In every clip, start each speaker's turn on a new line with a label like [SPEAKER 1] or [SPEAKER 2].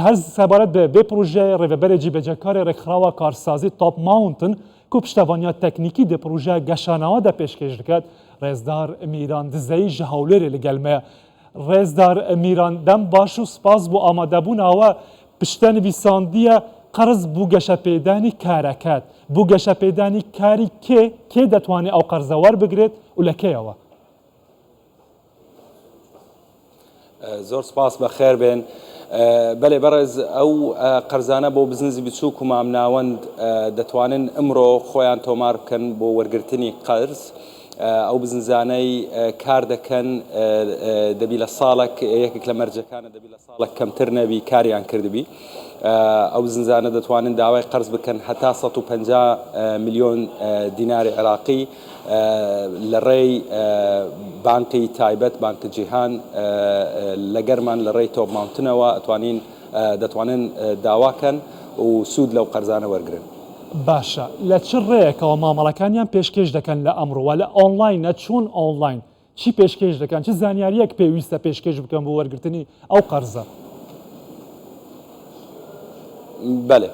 [SPEAKER 1] هەر سەبارەت بە ڤێ پڕۆژەیە ڕێڤەبەرێ جیبەجێکارێ ڕێکخراوە کارسازی تۆپ ماونتن کو پشتەڤانیا تەکنیکی دە پڕۆژە گەشانەوە دە پێشکێش دکەت ڕێزدار میران دزەیی ژ هەولێرێ لگەل مە ڕێزدار میران دەم باش و سپاس بۆ ئامادەبووناوە پشتە نویساندیە قەرز بو گەشەپێدانی کارەکەت بو گەشەپێدانی کاری کێ کێ دەتوانێ ئەو قەرزە وەربگرێت و لە کەیەوە؟
[SPEAKER 2] زۆر سپاس بەخێر بێن. بەلێ بەڕێز ئەو قەرزانە بۆ بزنزی بچووک و مامناوەند دەتوانن ئمڕۆ خۆیان تۆمار بکەن بۆ وەرگرتنی قەرز. ئەو بزنزانەی کار دەکەن دەبی لە ساڵک یەکێک لە مەرجەکانە دەبی لە ساڵک کەمتر نەبی کاریان کردبی. ئەو بزنزانە دەتوانن داوای قەرز بکەن هەتا 150 ملیۆن دیناری عێراقی لە ڕێی بانقی تایبەت، بانق جیهان، لەگەرمان لە ڕێی تۆپ ماونتنەوە ئەتوانین دەتوانن داوا کەن و سوود لەو قەرزانە وەرگرن.
[SPEAKER 1] باشە لە چ ڕێیەکەوە مامەڵەکانیان پێشکێش دەکەن لە ئەمڕۆوە لە ئۆنڵاینە چۆن ئۆنڵاین چی پێشکێش دەکەن چ زانیاریەک پێویستە پێشکێش بکەن بۆ وەرگرتنی ئەو قەرزە؟
[SPEAKER 2] بەلێ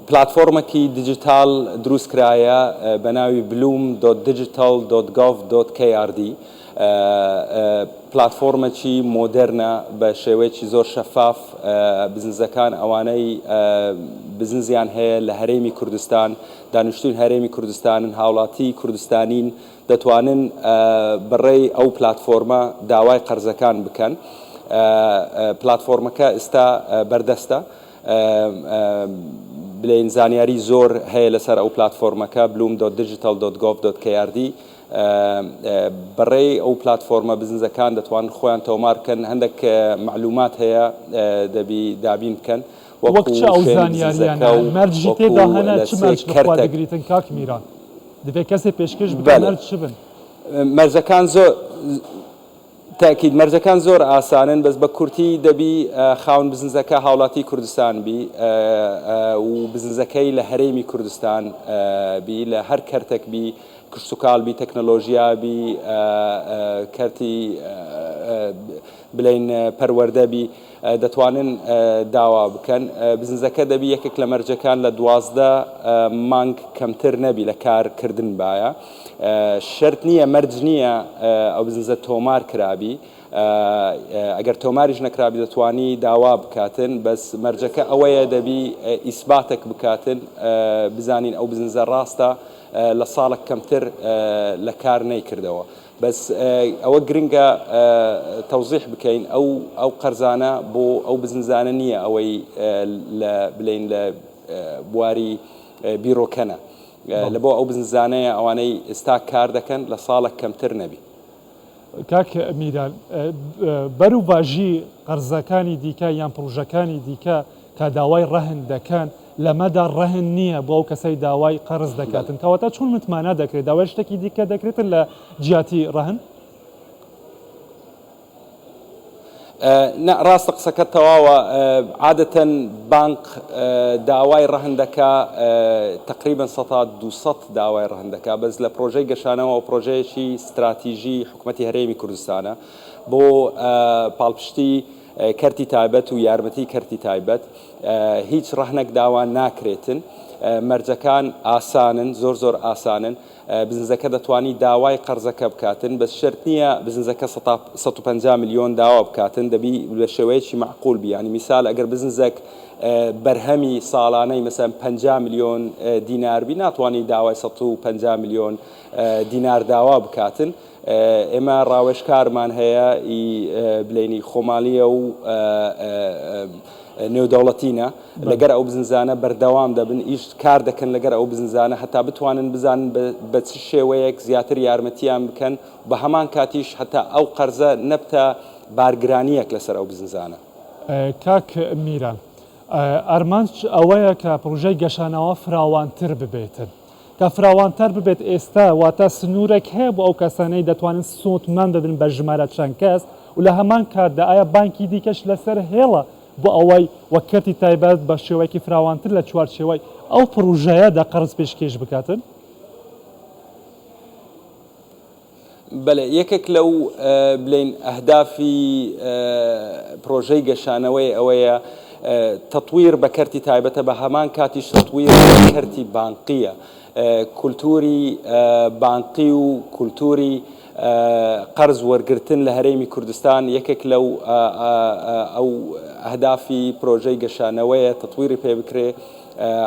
[SPEAKER 2] پلاتفۆرمەکی دیجیتال دروست کرایە بە ناوی بلوم dot digital dot gov dot KRD پلاتفۆرمەکی مۆدێرنە بە شێوەیەکی زۆر شەفاف بزنزەکان ئەوانەی بزنزیان هەیە لە هەرێمی کوردستان دانیشتووی هەرێمی کوردستانن هاوڵاتی کوردستانین دەتوانن بەڕێی ئەو پلاتفۆرمە داوای قەرزەکان بکەن. پلاتفۆرمەکە ئستا بەردەستە. بلێین زانیاری زۆر هەیە لەسەر ئەو پلاتفۆرمەکە bloom dot digital dot gov dot krd بەڕێی ئەو پلاتفۆرمە بزنزەکان دەتوانن خۆیان تۆمار بکەن. هەندێک مەعلومات هەیە دەبی دابین بکەن
[SPEAKER 1] وەک
[SPEAKER 2] وەکو
[SPEAKER 1] چ ئەو
[SPEAKER 2] شوێنی
[SPEAKER 1] زانیاریانە
[SPEAKER 2] بزنزەکە
[SPEAKER 1] هەن
[SPEAKER 2] و
[SPEAKER 1] مەرجی
[SPEAKER 2] وەکو
[SPEAKER 1] تێدا هەنە
[SPEAKER 2] لە
[SPEAKER 1] چ
[SPEAKER 2] چ
[SPEAKER 1] مەرج بەخوا
[SPEAKER 2] کەرتەک
[SPEAKER 1] دەگریتن کاک میران؟ دەبێ کەسێ پێشکێش بکا
[SPEAKER 2] بەلێ
[SPEAKER 1] مەرج چ بن؟
[SPEAKER 2] مەرجەکان زۆر تەئکید مەرجەکان زۆر ئاسانن بەس بە کورتی دەبی خاوەن بزنزەکە هاوڵاتی کوردستان بی و بزنزەکەی لە هەرێمی کوردستان بی لە هەر کەرتەک بی کشتوکاڵ بی تەکنەلۆژیا بی کەرتی بلین پەروەردە بی دەتوانن داوا بکەن. بزنزەکە دەبی یەکێک لە مەرجەکان لە 12 مانگ کەمتر نەبی لە کار کردن بایە. شەرت نییە مەرج نییە ئەو بزنزە تۆمار کرابی. ئەگەر تۆماریش نەکرابی دەتوانی داوا بکاتن بەس مەرجەکە ئەوەیە دەبی ئیسباتێک بکاتن بزانین ئەو بزنزە ڕاستە لە ساڵک کەمتر لە کار نەیکردەوە. بەس ئەوە گرنگە تەوزیح بکەین ئەو ئەو قەرزانە بۆ ئەو بزنزانە نییە ئەوەی لە بلین لە بواری بیرۆکەنە لە بۆ ئەو بزنزانەیە ئەوانەی ئێستا کار دەکەن لە ساڵک کەمتر نەبی.
[SPEAKER 1] کاک میران بەروڤاژی قەرزەکانی دیکە یان پڕوژەکانی دیکە کە داوای ڕەهن دەکەن، لەمەدا ڕەهن نییە بۆ ئەو کەسەی داوای قەرز دەکاتن، کەواتە چۆن متمانە دەکرێت داوای شتێکی دیکە دەکرێتن لە جیاتی ڕەهن؟
[SPEAKER 2] نا ڕاستە قسەکەت تەواوە عادەتەن بانق داوای ڕەهن دەکا تەقریبەن سەتا 200 داوای ڕەهن دەکا بەس لە پرۆژەی گەشانەوە پرۆژەیەکی ستراتیژی حکومەتی هەرێمی کوردستانە بۆ پاڵپشتی کەرتی تایبەت و یارمەتی کەرتی تایبەت هیچ ڕەهنەک داوا ناکرێتن مەرجەکان ئاسانن زۆر زۆر ئاسانن بزنزەکە دەتوانی داوای قەرزەکە بکاتن بەس شەرت نییە بزنزەکە 150 ملیۆن داوا بکاتن دەبی بە شێوەیەکی مەعقول بی یانی میسال ئەگەر بزنزەک بەرهەمی ساڵانەی مەسەن 50 ملیۆن دینار بی ناتوانی داوای 150 ملیۆن دینار داوا بکاتن ئێمە ڕاوێژکارمان هەیە ئی بلێنی خۆماڵیە و نێودەوڵەتینە لەگەر ئەو بزنزانە بەردەوام دەبن ئیش کار دەکەن لەگەر ئەو بزنزانە هەتا بتوانن بزانن بە چ شێوەیەک زیاتر یارمەتیان بکەن بە هەمان کاتیش هەتا ئەو قەرزە نەبتە بارگرانیەک لەسەر ئەو بزنزانە.
[SPEAKER 1] کاک میران ئارمانج ئەوەیە کە پڕۆژەی گەشانەوە فراوانتر ببێتن. کە فراوانتر ببێت ئێستا واتە سنوورێک هەیە بۆ ئەو کەسانەی دەتوانن سوودمەند ببن بە ژمارە چەند کەس و لە هەمان کاتدا ئایا بانکی دیکەش لەسەر هێڵە بۆ ئەوەی وەک کەرتی تایبەت بە شێوەیەکی فراوانتر لە چوارچێوەی ئەو پڕوژەیەدا قەرز پێشکێش بکاتن؟
[SPEAKER 2] بەلێ یەکێک لەو بلێین ئەهدافی پرۆژەی گەشانەوەی ئەوەیە تەتویر بە کەرتی تایبەتە بە هەمان کاتیش تەتویر بە کەرتی بانقیە کولتوری بانقی و کولتوری قەرز وەرگرتن لە هەرێمی کوردستان یەکێک لەو ئەو ئەهدافی پرۆژەی گەشانەوەیە تەتویری پێ بکرێ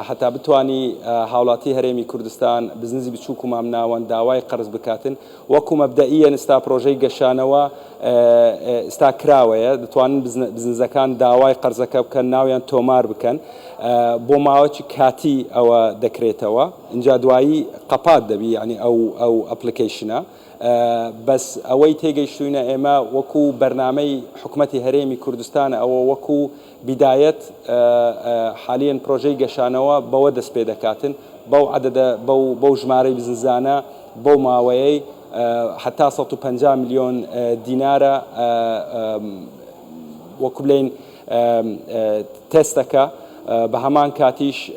[SPEAKER 2] هەتا بتوانی هاوڵاتی هەرێمی کوردستان بزنزی بچوک و مامناوەند داوای قەرز بکاتن وەکو مەبدەئیەن ئستا پرۆژەی گەشانەوە ئستا کراوەیە دەتوانن بزنزەکان داوای قەرزەکە بکەن ناویان تۆمار بکەن بۆ ماوەکی کاتی ئەوە دەکرێتەوە ئینجا دوایی قەپات دەبی یعنی ئەو ئەو application ە بەس ئەوەی تێگەیشتوینە ئێمە وەکو بەرنامەی حکومەتی هەرێمی کوردستان ئەوە وەکو بیدایەت حالیەن پرۆژەی گەشانەوە بەوە دەست پێ دەکاتن بەو عەدەدە بەو بەو ژمارەی بزنزانە بەو ماوەیەی حەتا 150 ملیۆن دینارە وەکو بلێین تێستەکە بە هەمان کاتیش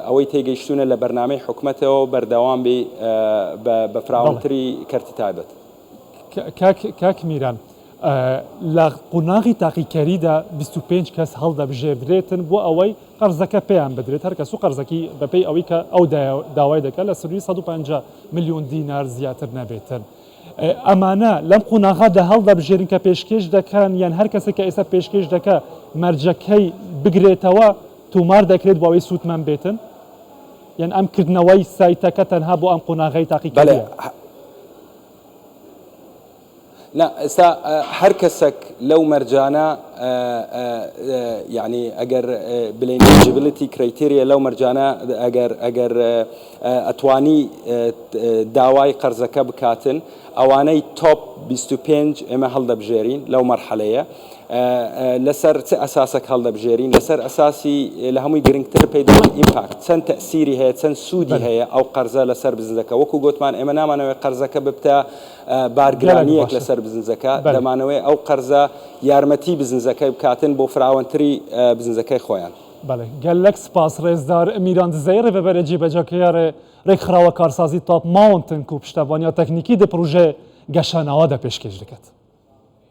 [SPEAKER 2] ئەوەی تێگەیشتوونە لە بەرنامەی حکومەتەوە بەردەوام بی بە فراوانتری کەرتی تایبەت.
[SPEAKER 1] کاک کاک میران لە قوناغی تاقیکەریدا 25 کەس هەڵدەبژێردرێتن بۆ ئەوەی قەرزەکە پێیان بدرێت هەر کەس و قەرزەکی بەپێی ئەوەی کە ئەو داوای دەکات لە سنووری 150 ملیۆن دینار زیاتر نەبێتن. ئەمانە لەم قوناغەدا هەڵدەبژێرن کە پێشکێش دەکەن یان هەر کەسێک کە ئێستا پێشکێش دەکا مەرجەکەی بگرێتەوە تۆمار دەکرێت بۆ ئەوەی سوودمەند بێتن یان ئەم کردنەوەی سایتەکە تەنها بۆ ئەم قۆناغەی
[SPEAKER 2] بەڵێ
[SPEAKER 1] تاقیکەریە؟
[SPEAKER 2] نا ئێستا هەر کەسەک لەو مەرجانە یعنی ئەگەر بلین eligibility criteria لەو مەرجانە ئەگەر ئەگەر ئەتوانی داوای قەرزەکە بکاتن ئەوانەی top 25 ئێمە هەڵدەبژێرین لەو مەرحەلەیە لەسەر چ ئەساسەک هەڵدەبژێرین لەسەر ئەساسی لە هەمووی گرنگتر پێی دەڵێن impact چەند تەسیری هەیە چەند سوودی هەیە ئەو قەرزە لەسەر بزنزەکە وەکو گوتمان ئێمە نامانەوێت قەرزەکە ببتە بارگرانییەک لەسەر بزنزەکە، دەمانەوەی ئەو قەرزە یارمەتی بزنزەکەی بکاتن بۆ فراوانتری بزنزەکەی خۆیان.
[SPEAKER 1] بەڵێ گەلەک سپاس ڕێزدار میران دزەیی ڕێڤەبەرێ جێبەجەکەیارێ ڕێکخراوە کارسازی Top Mountain کو پشتەڤانیا تەکنیکی دە پروژەێ گەشاناوا دە پێشکێش دکەت.